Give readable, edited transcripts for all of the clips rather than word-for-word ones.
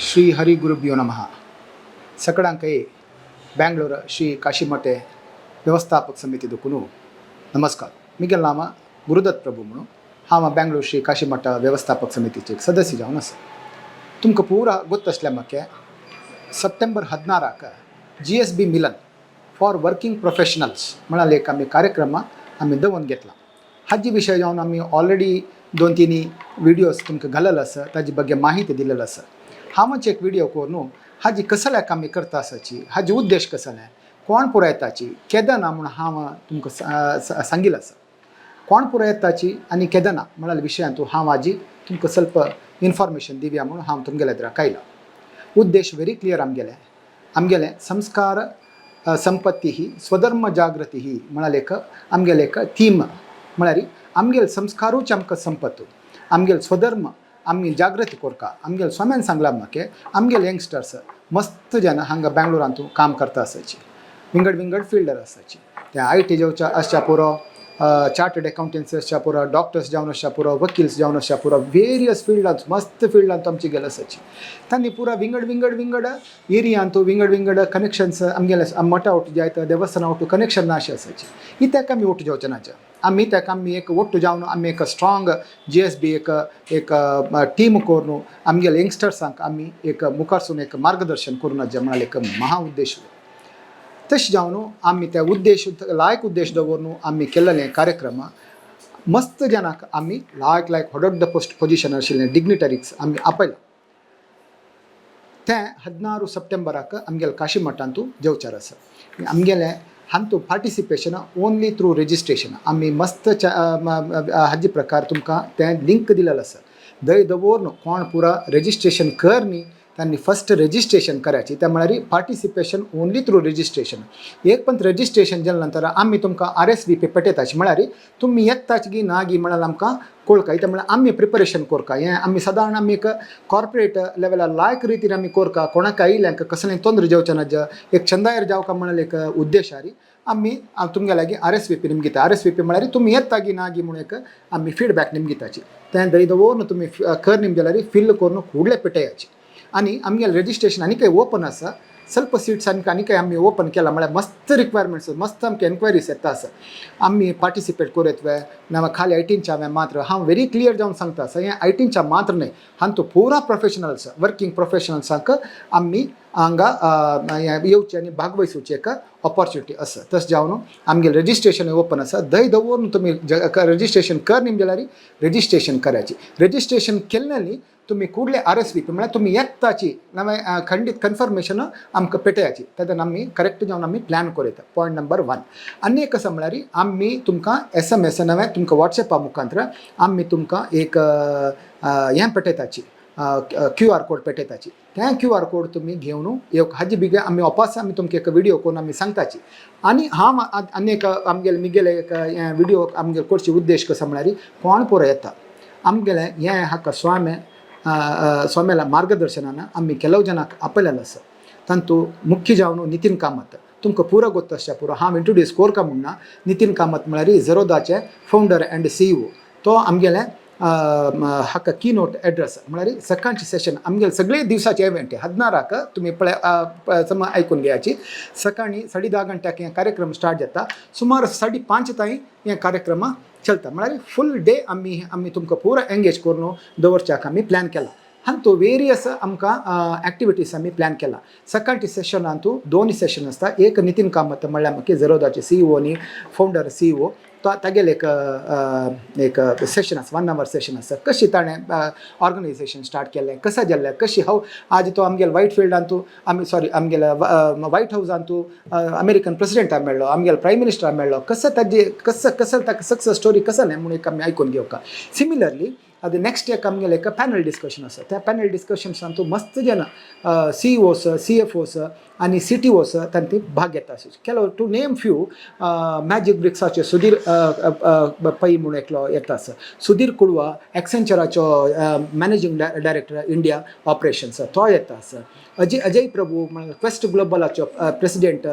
ಶ್ರೀ ಹರಿ ಗುರುಭ್ಯೋ ನಮಃ. ಸಕಳಾಂಕೈ ಬ್ಯಾಂಗ್ಳೂರ ಶ್ರೀ ಕಾಶಿಮಠೆ ವ್ಯವಸ್ಥಾಪಕ ಸಮಿತಿ ನಮಸ್ಕಾರ. मिगेल नाम गुरुदत्त प्रभू म्हणून हांव बँगलोर श्री काशीमठ व्यवस्थापक समितीचे एक सदस्य जावन आसा. तुमकां पुरा गोत्त आसल्या म्हाका सप्टेंबर 16क GSB Milan for working professionals म्हळ्यार एक आमी कार्यक्रम आमी दवरून घेतला. हाजी विशय जावन आमी ऑलरेडी दोन तीन विडियोज तुमकां घाललेलो आसा, ताजी ಬಗ್ಗೆ माहिती दिलेलो आसा. हांवच एक विडियो करून हाजी कसल्याक आमी करता आसाची, हाजी उद्देश कसले, कोण पुरायताची, केदना म्हूण हांव तुमकां सांगिल्लें आसा. कोण पुरायताची आनी केदना म्हळ्यार विशयांतू हांव आजी तुमकां ಸ್ವಲ್ಪ इन्फॉर्मेशन दिवया म्हणून हांव तुमगेल्या एदराक आयला. उद्देश व्हेरी क्लियर. आमगेले आमगेले संस्कार संपत्ती ही स्वधर्म जागृती ही म्हळ्यार एक आमगेले एक थीम. म्हळ्यार आमगेले संस्कारूच आमकां संपत्त, आमगेले स्वधर्म आमी जागृती कोरका. आमगेले स्वाम्यान सांगला म्हाका, आमगेले यंगस्टर्स मस्त जन हांगा बँगलोरांतू काम करता आसाची, विंगड विंगड फिल्डर आसाची. ते IT जेवच्या आसच्या पुरो, चार्टर्ड अकाउंटन्सी आसच्या पुरो, डॉक्टर्स जावन आसच्या पुरो, वकील्स जावन आसच्या पुरो, वेरियस फिल्डांत, मस्त फिल्डांत आमची गेले आसाची. तांणी पुरा विंगड विंगड विंगड एरियांतू विंगड विंगड कनेक्शन्स, आमगेले मठा वट जायत, देवस्थाना वट कनेक्शन ना अशें आसाची. ही ताका आमी ओट्टू जावचे नाचे. आमी ताका आमी एक ಒಟ್ಟು जावन आमी एक स्ट्रॉंग जीएसबी एक एक टीम करून आमगेले यंगस्टर्सांक आमी एक मुखारसून एक मार्गदर्शन करून म्हळ्यार एक महा उद्देश. तशें जावन आमी त्या उद्देश लायक उद्देश दवरून आमी केल्लेले कार्यक्रम मस्त जनाक आमी लायक लायक व्हड पोस्ट पोजिशन आशिल्ले डिग्निटरीज आमी आपयला. तें 16 सप्टेंबराक आमगेले काशी मठांतू जेवचार आसा. आमगेले हांतू पार्टिसिपेशन ओनली थ्रू रेजिस्ट्रेशन. आमी मस्त हाजे प्रकार तुमकां तें लिंक दिलेलो आसा. दय दवरून कोण पुरा रेजिस्ट्रेशन कर न्ही, त्यांनी फर्स्ट रेजिस्ट्रेशन करायची. त्या म्हळ्यार पार्टिसिपेशन ओनली थ्रू रेजिस्ट्रेशन. एक पण रेजिस्ट्रेशन जाल्या नंतर आमी तुमकां आरएसवीपी पेटयताची. म्हळ्यार तुमी येताच गी ना गी म्हळ्यार आमकां कोळका. कित्याक म्हळ्यार आमी प्रिपरेशन कोरका. हें आमी सादारण आमी एक कॉर्पोरेट लेवलार लायक रितीन आमी कोरका. कोणाक आयिल्ल्यांक कसलें तोंदरे जेवचें ना, एक चंदायर जावका म्हळ्यार एक उद्देश आरी आमी तुमगे लागीं आरएसवीपी निमगिता. आरएसवीपी म्हळ्यार तुमी येता गी ना गी म्हणून एक आमी फिडबॅक निमगिताची. तें दय दवरून तुमी कर निम जाल्यार फिल करून कुडले पेटयाची. आनी आमगेलें रेजिस्ट्रेशन आनी काही ओपन आसा. ಸ್ವಲ್ಪ सीट्स आनी आनी काही आमी ओपन केला. म्हळ्यार मस्त रिक्वायरमेंट्स, मस्त आमकां एन्क्वायरीज येता आसा, आमी पार्टिसिपेट करूं वे ना खाली आयटींच्या मात्र. हांव व्हेरी क्लियर जावन सांगता आसा, हें आयटींच्या मात्र न्हय, हांतू पुरा प्रोफेशनल्स, वर्किंग प्रोफेशनल्सांक आमी हांगा येवचे आनी भागवसूचे एक ऑपॉर्च्युनिटी आसा. तशें जावन आमगेलें रेजिस्ट्रेशन ओपन आसा. दय दवरून तुमी रेजिस्ट्रेशन कर न्ही जाल्यार रेजिस्ट्रेशन करायची. रेजिस्ट्रेशन केल्लें न्ही, तुमी कुडले आरएसवीपी म्हळ्यार तुमी येताची नवे खंडीत कन्फर्मेशन आमकां पेटयाची. तेन्ना आमी करेक्ट जावन आमी प्लॅन करयता. Point number one. आनी एक आसा म्हळ्यार आमी तुमकां एसएमएस नवें तुमकां वॉट्सॅपा मुखांत्र आमी तुमकां एक हें पेटयताची, क्यूआर कोड पेटयताची. तें क्यूआर कोड तुमी घेवन एक हाजी बिगे आमी वापस आमी तुमकां एक विडियो करून आमी सांगताची. आनी हांव आनी एक आमगेले मिगेले एक हें विडियो आमगेले करचे उद्देश कसो म्हळ्यार कोण पुरो येता आमगेलें हें हाका स्वामे स्वाम्याला मार्गदर्शनान आमी ಕೆಲವು ಜನಕ್ಕೆ आपयलेलो आसा. तांतू मुख्य जावन नितीन कामत तुमकां पुरो गोत्त आसच्या पुरो. हांव इंट्रोड्यूस कोरका म्हणना. नितीन कामत म्हळ्यार झेरोदाचे फावंडर अँड सीईओ. तो आमगेले हाका की नोट एड्रेस म्हळ्यार सकाळचे सेशन. आमगेले सगळे दिवसाचे इव्हेंट 16क तुमी पळय समज आयकून घेयाची. सकाळी 10:30 घंट्याक हें कार्यक्रम स्टार्ट जाता, सुमार 5:30 ताई हें कार्यक्रम चलता. म्हळ्यार फूल डे आमी आमी तुमकां पुरो एंगेज करून दवरच्याक आमी प्लॅन केला. हातूंत वेरियस आमकां एक्टिविटीज आमी प्लॅन केला. सकाळच्या सेशनांतू दोन सेशन आसता. एक नितीन कामत म्हणल्यार मागीर झेरोदाचे सीईओ आनी फावंडर सीईओ, तो तागेले एक एक सेशन आसा, वन our session आसा. कशी ताणें ऑर्गनायझेशन स्टार्ट केलें, कशें जाल्लें, कशी हाव आज तो आमगेले वायट फिल्डांतू आमी सॉरी आमगेले वायट हावजांतू अमेरिकन प्रेसिडेंटा मेळ्ळो, आमगेले प्रायम मिनिस्टरा मेळ्ळो, कसं ताजे कसं कसं ताका सक्सेस स्टोरी कसं न्ही म्हणून एक आमी आयकून घेवका. सिमिलरली ಅದು ನೆक्स्ट एक आमगेले एक पॅनल डिस्कशन आसा. त्या पॅनल डिस्कशन्सांतू मस्त जन सीईओस, सीएफओस आनी सीटीओस तांचे भाग घेता. ಕೆಲವು टू नेम फ्यू, मॅजीक ब्रिक्साचे सुधीर पै म्हणून एकलो येता आसा, सुधीर कुडवा, एक्सेंचराचो मॅनेजींग डायरेक्टर इंडिया ऑपरेशन्स, तो येता आसा. अजय अजय प्रभू क्वेस्ट ग्लोबलाचो प्रेसिडेंट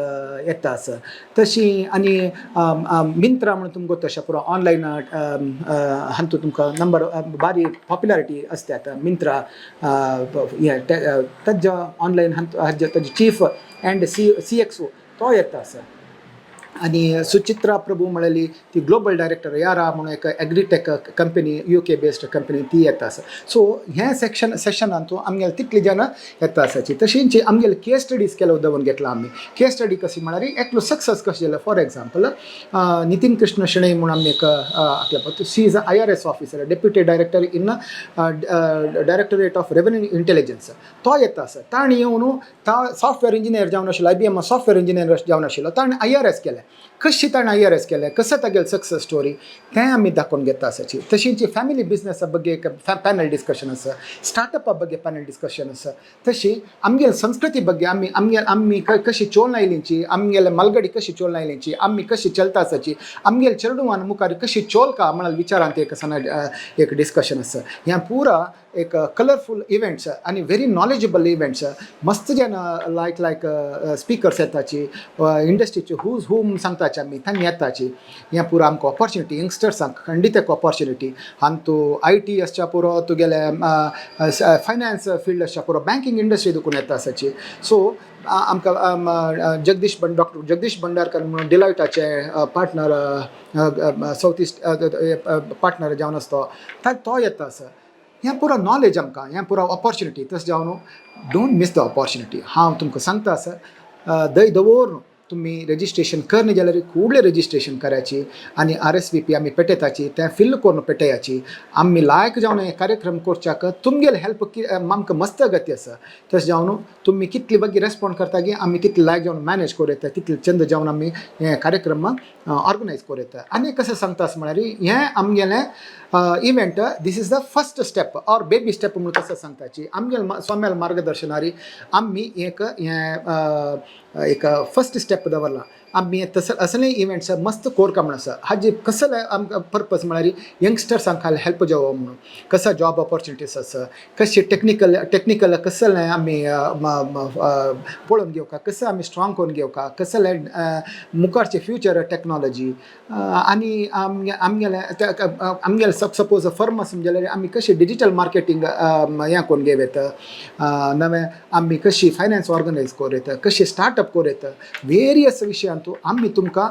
येता आसा. तशी आनी मिंत्रा म्हणून तुमकां तशें पुरो ऑनलायन हांतू तुमकां नंबर बारी पॉप्युलरिटी आसतात मिंत्रा हे तज्ज ऑनलायन हाजे ताजे chief and CXO तो येता आसा. आनी सुचित्रा प्रभू म्हणली ती ग्लोबल डायरेक्टर यारा म्हणून एक agritech company, UK based company, ती येता आसा. सो हें सेशनान तूं आमगेले तितली जाणां येता आसाची. तशींच आमगेले केस स्टडीज केलो दवरून घेतला आमी. केस स्टडी कशी म्हळ्यार एकलो सक्सेस कशें जालें. फॉर एग्जाम्पल, नितीन कृष्ण शणै म्हणून आमी एक आपल्या, he is a IRS officer, deputy director in Directorate of Revenue Intelligence, तो येता आसा. ताणें येवन, तो सॉफ्टवेअर इंजिनियर जावन आशिल्लो, आयबीएम सॉफ्टवेअर इंजिनियर जावन आशिल्लो, ताणें आयआरएस केलें. कशी ताणें आयआरएस केलें, कसं तागेलें सक्सेस स्टोरी, तें आमी दाखोवन घेता आसाची. तशींच फॅमिली बिजनसा ಬಗ್ಗೆ एक पॅनल डिस्कशन आसा, स्टार्टअपा ಬಗ್ಗೆ पॅनल डिस्कशन आसा. तशी आमगेले संस्कृती ಬಗ್ಗೆ, आमी आमगे आमी कशी चोलन आयलींची, आमगेले मालगडी कशी चोलन आयलींची, आमी कशी चलता आसाची, आमगेले चेडवान मुखार कशी चोलका म्हळ्यार विचारांत एक सण एक डिस्कशन आसा. ह्या पुरा एक कलरफूल इव्हेंट्स आनी व्हेरी नॉलेजेबल इव्हेंट्स. मस्त जेन्ना लायक लायक स्पिकर्स येताची, इंडस्ट्रीचे हुज हू सांगताची आमी, तांणी येताची. हें पुरो आमकां ऑपॉर्च्युनिटी, यंगस्टर्सांक खंडीत एक ऑपॉर्च्युनिटी. हांतू IT आसच्या पुरो, तुगेले फायनान्स फिल्ड आसच्या पुरो, बँकींग इंडस्ट्री दुकून येता आसाची. सो आमकां जगदीश भंड डॉक्टर जगदीश भंडारकर म्हणून डिलॉयटाचे पार्टनर, सावथ इस्ट पार्टनर जावन आसा तो, तो येता आसा. हें पुरो नॉलेज आमकां, हें पुरो ऑपॉर्च्युनिटी. तशें जावन don't miss the opportunity. हांव तुमकां सांगता आसा, दय दवर तुमी रेजिस्ट्रेशन करना जाल्यार कूडले रेजिस्ट्रेशन करायची आनी आरएसवीपी आमी पेटयताची, तें फिल करून पेटयाची. आमी लायक जावन हे कार्यक्रम करच्याक तुमगेले हेल्प आमकां मस्त गती आसा. तशें जावन तुमी कितली बेगीन रेस्पॉन्ड करता की आमी तितले लायक जावन मॅनेज करूं येता, तितले चंद जावन आमी हे कार्यक्रम ऑर्गनायज करूं येता. आनी कशें सांगता आसा म्हळ्यार हें आमगेलें event, this is the first step or baby step म्हणून कसं सांगताची. आमगेले स्वाम्याल मार्गदर्शनारी आमी एक हें एक फर्स्ट स्टेप दवरला. आमी तसं असले इव्हेंट्स मस्त कोरका म्हण आसा. हाजी कसले आमकां पर्पज म्हळ्यार यंगस्टर्सांक हेल्प जावो म्हणून, कसो जॉब ऑपॉर्च्युनिटीज आसा, कशी टेक्निकल कसलें आमी पळोवन घेवका, कसं आमी स्ट्रॉंग करून घेवका, कसलें मुखारचे फ्युचर टेक्नॉलॉजी आनी आमगेले आमगेले सपोज फर्म आसा जाल्यार आमी कशी डिजिटल मार्केटींग हें करून घेवं येता, नवें आमी कशी फायनान्स ऑर्गनायज करूं येता, कशी स्टार्टअप करूं येता, वेरियस विशयांतू आमी तुमकां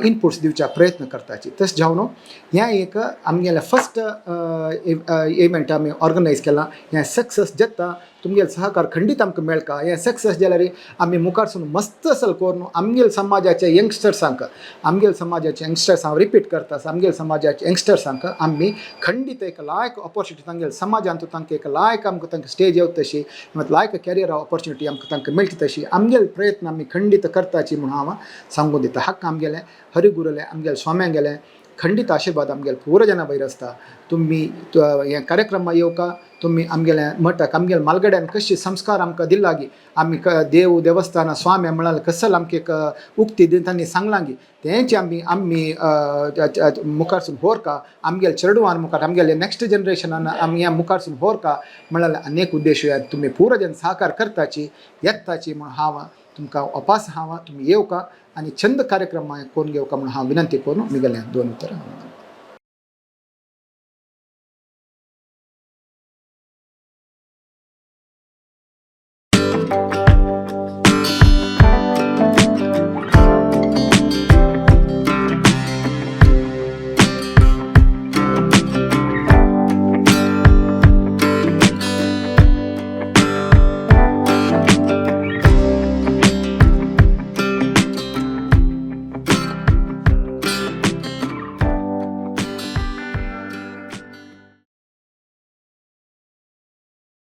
इनपुट्स दिवच्या प्रयत्न करताची. तशें जावन हें एक आमगेलें फर्स्ट इव्हेंट आमी ऑर्गनायज केलां. हें सक्सेस जाता, तुमगेले सहकार खंडीत आमकां मेळका. हें सक्सेस जाल्यार आमी मुखारसून मस्त असल करून आमगेले समाजाचे यंगस्टर्सांक, आमगेले समाजाचे यंगस्टर्स, हांव रिपीट करता, आमगेले समाजाचे यंगस्टर्सांक आमी खंडीत एक लायक ऑपॉर्च्युनिटी, तांगेले समाजांत तांकां एक लायक आमकां तांकां स्टेज येवता तशी, लायक कॅरियर ऑपॉर्च्युनिटी आमकां तांकां मेळटा तशी आमगेले प्रयत्न आमी खंडीत करताची म्हणून हांव सांगून दिता. हक्क आमगेले हरिगुरुले, आमगेले स्वाम्यांगेले खंडीत आशिर्वाद आमगेले पुरो जना वयर आसता. तुमी हे कार्यक्रमा येवका. तुमी आमगेले मठाक, आमगेले मालगड्यान कशी संस्कार आमकां दिलागी, आमी देव देवस्थान स्वामी म्हळ्यार कसल आमकां एक उक्ती तांणी सांगलांगी, तेंच आमी आमी मुखारसून होरका, आमगेले चेडवान मुखार, आमगेले नेक्स्ट जनरेशनान आमी ह्या मुखारसून होरका म्हळ्यार अनेक उद्देश. तुमी पुरो जन सहकार करताची, येताची म्हणून हांव तुमकां अपास हांव तुमी येवका आनी छंद कार्यक्रम करून घेवका म्हणून हांव विनंती करून मिगेले दोन उतरां.